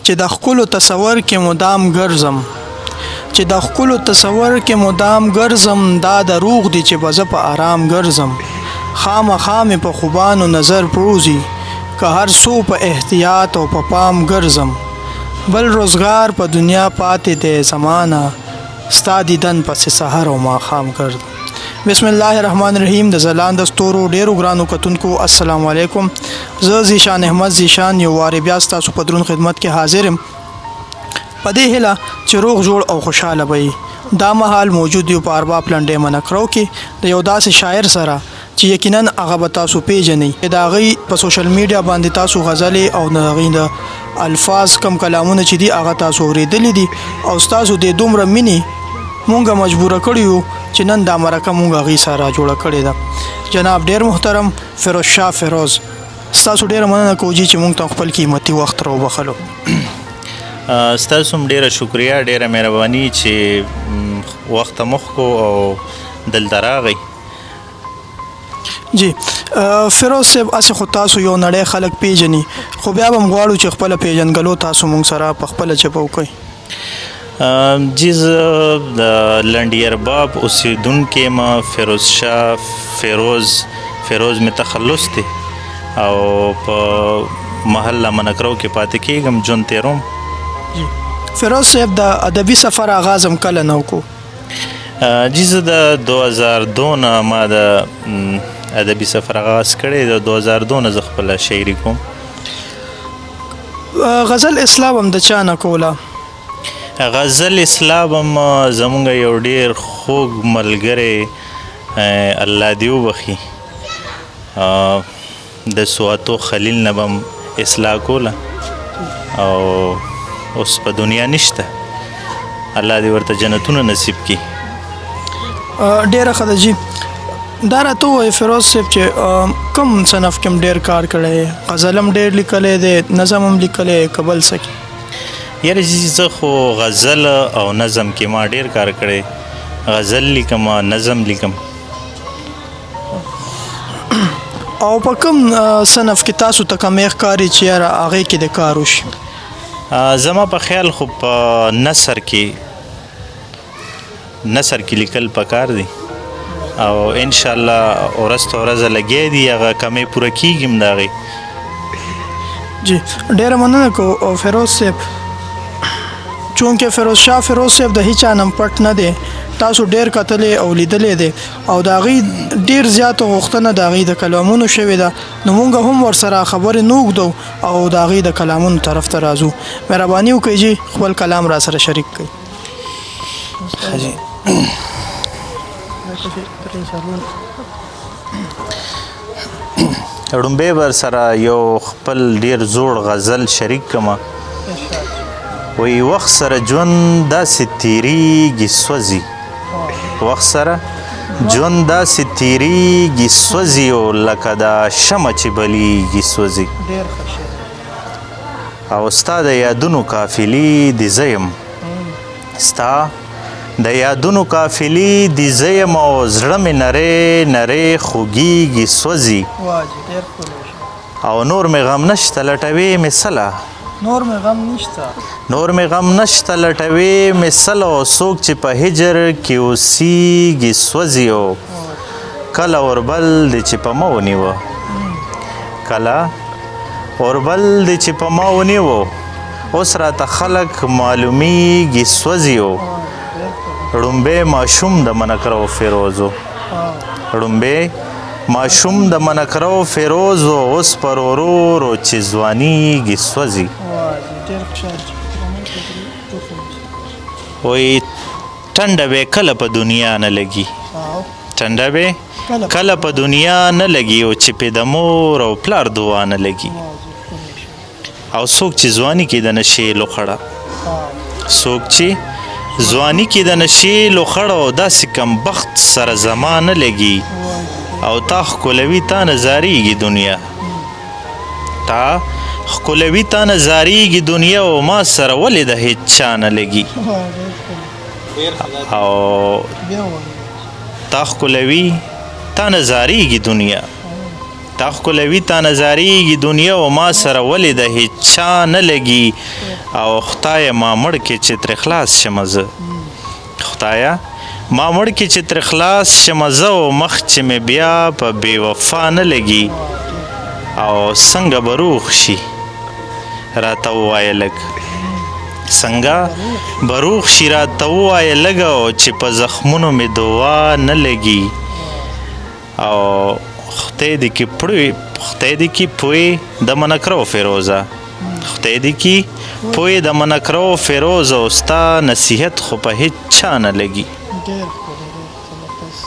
چې د ښکلو تصور کې مدام ګرځم، چې د ښکلو تصور کې مدام ګرځم، دا دروغ دي چې به زه په آرام ګرځم. خامخا مې په خوبانو نظر پروزي، که هر څو په احتیاط او په پام ګرځم. بل روزګار په دنیا پاتې دی زمانه، ستا دیدن پسې سحر او ماښام ګرځم. بسم الله الرحمن الرحیم. د ځلاند ستورو ډیرو ګرانو کتونکو السلام علیکم. زه ذیشان احمد ذیشان یو وارې بیا ستاسو په درون خدمت کې حاضر یم، په دې هیله چې روغ جوړ او خوشحاله به یئ. دا مهال موجود یو په ارباب لنډې منکرو کې د یو داسې شاعر سره چې یقینا هغه به تاسو پیژنئ. د هغې په سوشل میډیا باندې تاسو غزلې او د هغې د الفاظ کم کلامونه چې دي هغه تاسو اورېدلي دي، او ستاسو د دومره مینې مونږه مجبوره کړي یو چې نن دا مرکه مونږ هغې سره جوړه کړې ده. جناب ډیر محترم فیروز شاه فیروز، ستاسو ډیره مننه کوو جي چې مونږ ته خپل قیمتي وخت راوبخلو. ستاسو هم ډیره شکریه، ډیره مهرباني چې وخت مخ کو او دلته راغی. جی فیروز صاحب، هسې خو تاسو یو نړۍ خلک پیژني، خو بیا به هم غواړو چې خپله پیژندګلو تاسو مونږ سره په خپله ژبه وکړئ. جی زه د لنډي ارباب اوسېدونکی یم، فیروز شاه فیروز، فیروز مې تخلص دی، او په محله منکرو کې پاتې کېږم، ژوند تېروم. جی فیروز صاحب، د ادبي سفر آغاز هم کله نه وکړو؟ جی زه د 2002 نه ما د ادبي سفر آغاز کړی، د 2002 نه زه خپله شاعري کوم. غزل اصلاح هم د چا نه کوله؟ غزل اصلاح هم زمونږ یو ډیر خوږ ملګری، الله دې وبخښي، د سواتو خلیل نه به هم اصلاح کوله، او اوس په دنیا نشته، الله دې ورته جنتونه نصیب کړي. ډیره ښه ده جی. دا راته ووایه فیروز صاحب چې کوم صنف کې هم ډیر کار کړی؟ غزل هم ډیر لیکلی دی، نظم هم لیکلی، که بل څه کې؟ یاره جی زه خو غزل او نظم کې ما ډیر کار کړی، غزل لیکم، نظم لیکم. او په کوم صنف کې تاسو ته کمی ښکاري چې یاره هغې کې د کار وشي؟ زما په خیال خو په نثر کې، نثر کې لیکل پکار دي، او انشاءالله ورځ ته ورځ لګیا دي، هغه کمی پوره کېږي هم د هغې. جی ډېره مننه کوو فیروز صاحب. چونکه فیروز شاه فیروز صاحب د هیچا نه پټ نه دی، تاسو ډېر کتلی او لیدلی دی، او د هغې ډېر زیاته غوښتنه د هغې د کلامونو شوې ده، نو مونږ هم ورسره خبرې نه اوږدو او د هغې د کلامونو طرف ته راځو. مهرباني وکړئ جی خپل کلام را سره شریک کړئ. ړومبی ور سره یو خپل ډیر زوړ غزل شریک کما. وی وخت سره ژوند داسې تیریږي سوځي، وخت سره ژوند داسې تیریږي سوځي، او لکه دا شمع چې بلیږي سوځي. او ستا د یادونو قافلې دي زه یم، ستا د یادونو قافلې دي زه یم، او زړه مې نری نری خوږیږي سوځي. او نور مې غم نشته لټوې مې سله، نور مې غم نشته، نور مې غم نشته لټوې مې سله، او څوک چې په هجر کې اوسیږي سوځي، او کله اوربل دې چې په ما ونیوه، کله اوربل دې چې په ما ونیوه، اوس راته خلک معلومیږي سوځي، او ړومبی ماشوم د منکرو فیروزو، ړومبی ماشوم د منکرو فیروزو، اوس پر ورورو چې ځوانیږي سوځي. وایي ټنډه به کله په دنیا نه لګي، ټنډه به کله په دنیا نه لګي، او چې پې د مور او پلار دعا نه لګي. او څوک چې ځواني کې د نشې لوخړه، څوک چې ځواني کې د نشې لوخړه، او داسې کم بخت سره زما نه لګي، او تا ښکلوي تا نه ځارېږي دنیا، تا ښکلوي تا نه ځارېږي دنیا، او ما سره ولې د هېچ چا نه لګي. او تا ښکلوي تا نه ځارېږي دنیا، تا ښکلوي تا نه ځارېږي دنیا او ما سره ولې د هیچا نه لګي. او خدایه ما مړ کې چې ترې خلاص شم زه، خدایه ما مړ کې چې ترې خلاص شم زه، او مخ چې مې بیا په بې وفا نه لګي. او څنګه به روغ شي راته ووایه لږ، څنګه به روغ شي راته ووایه لږ، او چې په زخمونو مې دوا نه لګي. او خدای دې کې پړوي، خدای دې کې پوی د منکرو فیروزه، خدای دې کې پوی د منکرو فیروزه، او ستا نصیحت خو په هیڅ چا نه لګي. ډېر ښکلی، ډېر زبردست.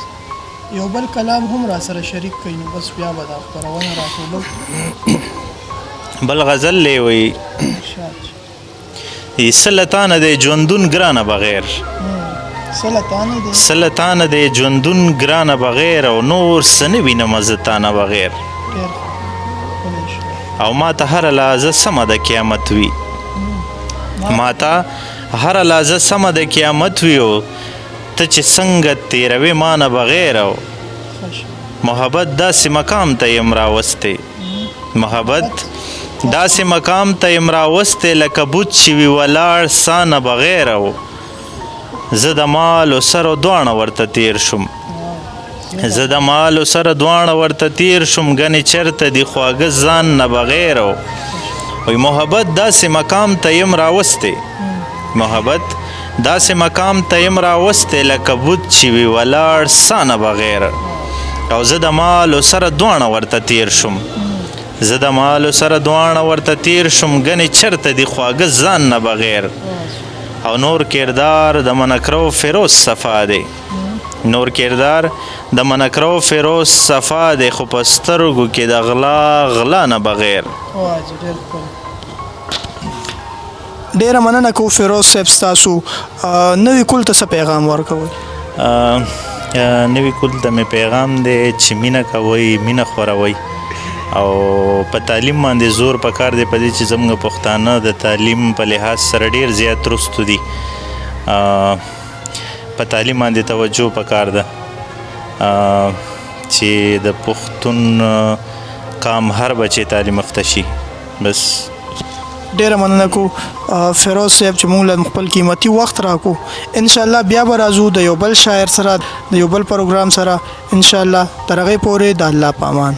یو بل کلام هم را سره شریک کړئ، نو بس بیا به دا خپرونه راټولو. بل غزل دی وایي ارشاد. سلطانه دی ژوندون ګرانه بغیر، سلطانه دی، سلطانه دی ژوندون ګرانه بغیر، او نور څه نه وینم زه تانه بغیر. ډېر ښکلی شعر. او ما ته هره لحظه سمه د قیامت وي، ما ته هره لحظه سمه د قیامت وي، او ته چې څنګه تېروې ما نه بغیر. او ښه شعر. محبت داسې مقام ته یم راوستی، محبت داسې مقام ته یم راوستی، لکه بت چې وي ولاړ سا نه بغیر. او زه د مال او سر دواړه ورته تیر شوم، زه د مال او سر دواړه ورته تیر شوم، ګنې چرته دی خواږه ځان نه بغیر. او وی محبت داسې مقام ته یم راوستی، محبت داسې مقام ته یم راوستی، لکه بت چې وي ولاړ سا نه بغیر. او زه د مال او سره دواړه ورته تیر شوم، زه د مال او سره دواړه ورته تیر شوم، ګنې چرته دی خواږه ځان نه بغیر. او نور کردار د منکرو فیروز صفا دی، نور کردار د منکرو فیروز صفا دی، خو په سترګو کې د غلا غلا نه بغیر. واه جي، ډېر ښکلی. ډېره مننه کوو فیروز صاحب ستاسو. نوي کول ته څه پیغام ورکوئ؟ نوي کول ته مې پیغام دی چې مینه کوئ، مینه خوروئ، او په تعلیم باندې زور پکار دی. په دې چې زموږ پښتانه د تعلیم په لحاظ سره ډیر زیات وروستو دي، په تعلیم باندې توجه پکار ده، چې د پښتون قام هر بچی تعلیم یافته شي. بس. ډیره مننه کو فیروز صاحب چې موږ له خپل قیمتي وخت راکو. ان شاء الله بیا به راځو د یو بل شاعر سره، د یو بل پروګرام سره ان شاء الله. تر هغې پورې د الله په امان.